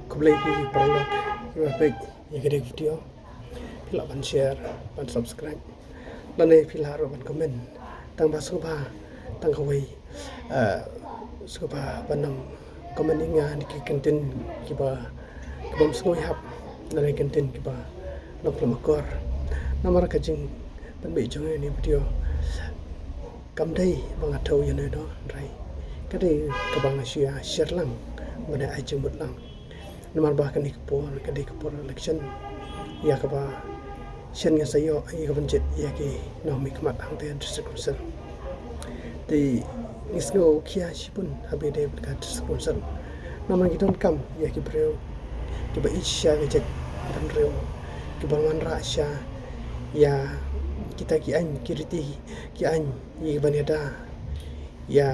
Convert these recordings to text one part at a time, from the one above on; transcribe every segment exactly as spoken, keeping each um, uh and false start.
Khublei phi paralok kiba peit ïa kane ka video. Phi lah ban share, ban subscribe, lane phi lah ruh ban comment. Tang ba sngewbha tang kawei, eh, sngewbha ban ym comment ïa nga na ki kyntien kiba, kibym sngewhap, lane kyntien kiba long khlem akor. Namar ka jingpynmih jong ïa kane ka video kam dei ba nga thew ïano ïano, hynrei ka dei kaba nga shu ïa share lang, ban ai jingmut lang. Namar ba kane ka por ka dei ka por election, ïa kaba shen ngan sa ïoh ïa ka ban jied ïa ki nongmihkhmat hangta ha District Council. Te ngi sngew khia shibun ha ba ïadei bad ka District Council. Namar ngi donkam ïa ki briew kiba ïeit sha ka jaitbynriew, kiba wanrah sha ïa kita ki aiñ, ki riti ki aiñ, ïa kiban ïada ïa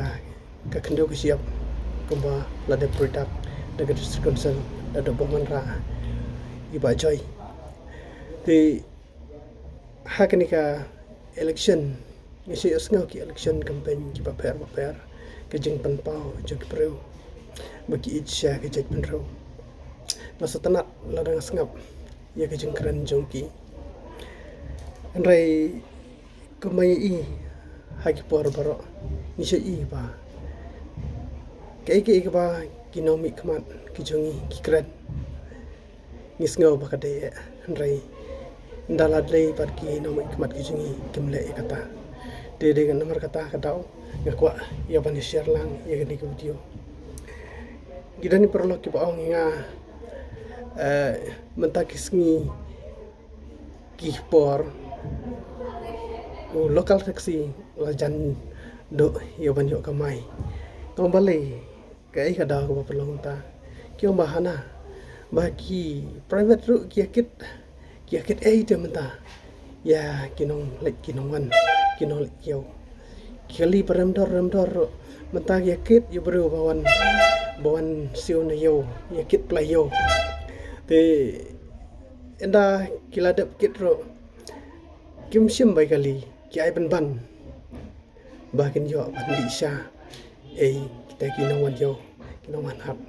ka khyndew ka shyiap, kumba la dep pyrdak da ka District Council, da dep wanrah ïa i Bah Joy. Te ha kane ka election, ngi shu ïohsngew ki election campaign kiba pher ba pher, ka jingpynpaw jong ki briew ba ki ïeit sha ka jaitbynriew. Nga sngewtynnat lada nga sngap ïa ka jingkren jong ki. Hynrei kumba ngi ïohi ha ki por baroh, ngi shu ïohi ba kaei kaei kaba ki nongmihkhmat ki jong ngi ki kren, ngi sngew ba ka dei eh, hynrei ynda la dei bad ki nongmihkhmat ki jong ngi, kim leh ïa kata. Te dei namar kata ka daw nga kwah ïa ban share lang ïa kane ka video. Ki don ki paralok kiba ong ïa nga, eh, mynta ki sngi ki por u local taxi la jan duh ïa ban ïoh kamai. Nga ong balei, kaei ka daw kaba pynlong mynta? Ki ong ba hana, ba ki private ruh ki ïakit, ki ïakit ei te mynta ïa ki nongleit ki nongwan, ki nongleit ïew. Ki kali ba rem dor rem dor ruh mynta ki ïakit ïa u briew ba wan, ba wan siew na ïew, ïakit pla ïew. Te ynda ki la dep kit ruh kim shim ba ïakali, ki ai pynban ba kin ïoh ban dih sha ei kita ki nongwan ïew, ki nongwan hap.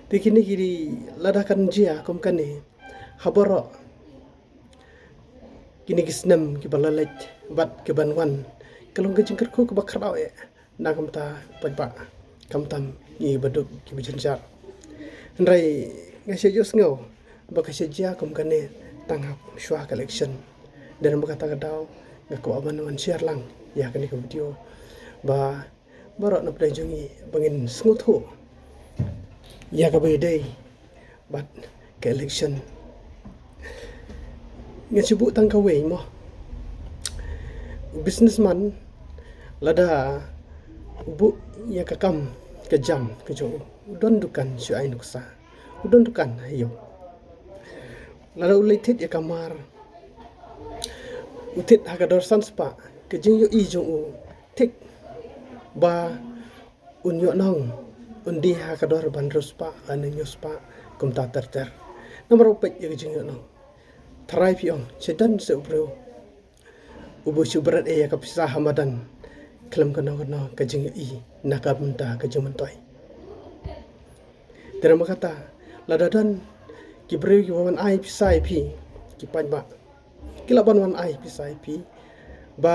Te kine ki dei, lada kan jia kum kane ha baroh kine ki snem kiba la leit bad kiban wan, ka long ka jingkyrkhu kaba khraw eh na ka bynta paidbah, khamtam ngi kiba duk kiba jynjar. Hynrei nga shu ïohsngew ba ka shu jia kum kane tang hashwa ka election. Dei namar kata ka daw nga kwah ban wan share lang ïa kane ka video ba baroh na pdeng jong ngi ba ngin sngewthuh ïa kaba ïadei bad ka election. Nga shu buh tang kawei mo. U businessman lada u buh ïa ka kam ka jam ka jong u, u don dukan shu ai nuksa, u don dukan ha ïew. Lada u leit thied ïa ka mar, u thied ha ka dor san spah, ka jingïohi jong u thik ba un ïoh nong, un die ha ka dor ban hynriew spah lane hynñiew spah kumta ter ter. Namar u peit ïa ka jingïoh nong. Tharai phi ong, shu don seh u briew uba shu bret ïa ka pisa ha madan khlem kano kano ka jingïohi na ka bynta ka jingmyntoi. Te namar kata, lada don ki briew kiba wan ai pisa ïa phi, ki paidbah, ki lah ban wan ai pisa ïa phi, ba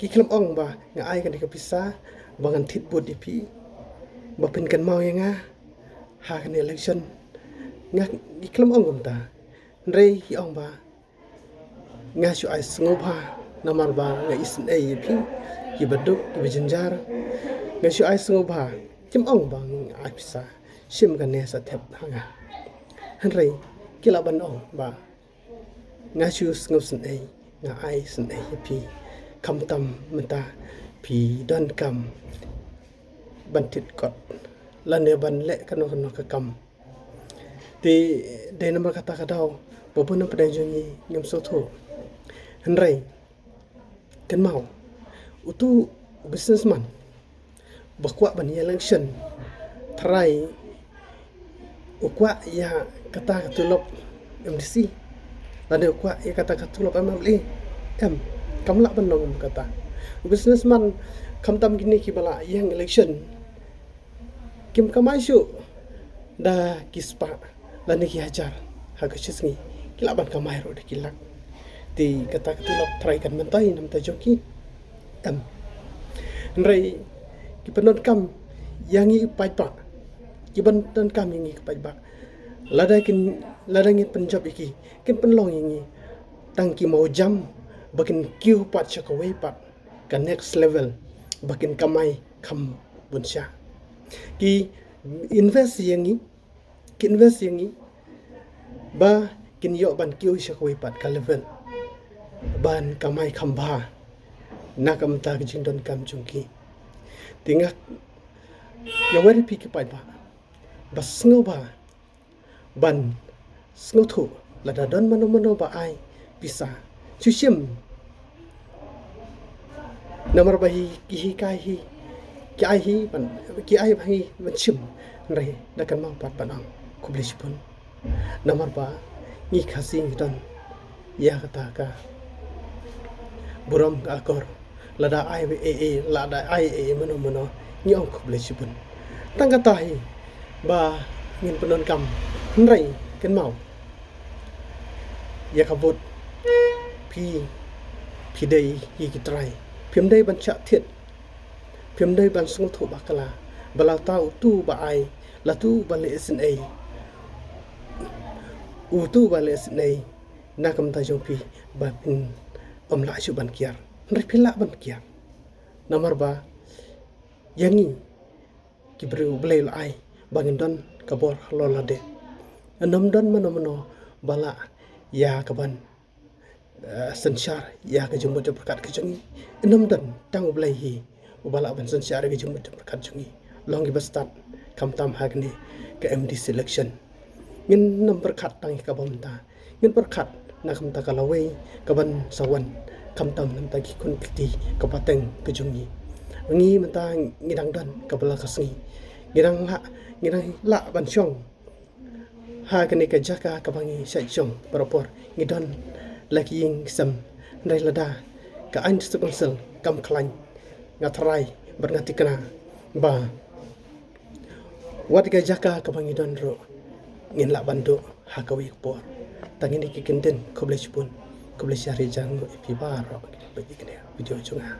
ki khlem ong ba nga ai kane ka pisa ba ngan thied vote ïa phi, ba phin kynmaw ïa nga ha kane election. Nga, ki khlem ong kumta. Hynrei ki ong ba nga shu ai sngewbha namar ba nga isynei ïa phi, kiba duk kiba jynjar. Nga shu ai sngewbha, kim ong ba nga ai pisa, shim kane sa thep ha nga. Hynrei ki lah ban ong ba nga shu sngewsynei, nga ai synei ïa phi, khamtam mynta phi donkam ban thied kot lane ban leh kano kano ka kam. Te dei namar kata ka daw ba bun na pdeng jong ngi ngim sngewthuh. Hynrei kynmaw, utu u businessman ba kwah ban ïa election, tharai u kwah ïa kata ka tulop M D C, lane u kwah ïa kata ka tulop M L A? Em, kam lah ban long kum kata. U businessman, khamtam kine kiba la ïeng election, kim kamai shuh da ki spah, lane ki hajar ha ka shi sngi, ki lah ban kamai ruh da ki lak. Te kata ka tulop trai kan myntoi na bynta jong ki? Em. Hynrei ki pyndonkam ïa ngi paidbah, ki pyndonkam ïa ngi paidbah. Lada kin, lada ngin pynjop ïa ki, kin pynlong ïa ngi tang ki mawjam ba kin kiew pat sha kawei pat, ka next level, ba kin kamai kham bun sha. Ki invest ïa ngi, ki invest ïa ngi ba kin ïoh ban kiew sha kawei pat ka level ban kamai kham bha na ka bynta ka jingdonkam jong ki. Te nga ïa wer ïa phi ki paidbah ba sngewbha ban sngewthuh, lada don mano mano ba ai pisa, shu shim. Namar ba hi, ki hikai hi, ki ai hi ban, ki ai ba hi ban shim. Hynrei da kynmaw pat ban ong khublei shibun. Namar ba ngi Khasi ngi don ïa kata ka burom ka akor. Lada ai ei ei, lada ai ei ei mano mano, ngi ong khublei shibun. Tang kata hi ba ngin pyndonkam. Hynrei kynmaw, ïa ka vote, phi, phi dei ïa ki trai. Phim dei ban shah thied, phim dei ban sngewthuh bakla ba la uta utu ba ai, la utu ba leh isynei, utu ba leh isynei na ka bynta jong phi, ba phin ym lah shuh ban kiar. Hynrei phi lah ban kiar. Namar ba ïa ngi ki briew U Blei u la ai ba ngin don ka bor halor lade. Ym don mano mano ba lah ïa ka ban, eh, synshar ïa ka jingmut jingpyrkhat ka jong ngi. Ym don, tang U Blei hi uba lah ban synshar ïa ka jingmut jingpyrkhat jong ngi. Long kiba stad, khamtam ha kane ka M D C election. Ngin ym pyrkhat tang ïa kaba mynta, ngin pyrkhat na ka bynta ka lawei kaban sa wan, khamtam na ka bynta ki khun ki kti, ka pateng ka jong ngi. Ngi mynta ngi dang don kaba la ka sngi, ngi dang lah, ngi dang lah ban shong ha kane ka jaka kaba ngi shait shong. Barabor ngi don la ki ïing ki sem, hynrei lada ka aiñ District Council kam khlaiñ, nga tharai bad nga thikna ba wat ka jaka kaba ngi don ruh ngin lah ban duh ha kawei ka por. Tang kine ki kyntien, khublei shibun, khublei shihajar nguh ïa phi baroh kiba peit ïa kane ka video jong nga.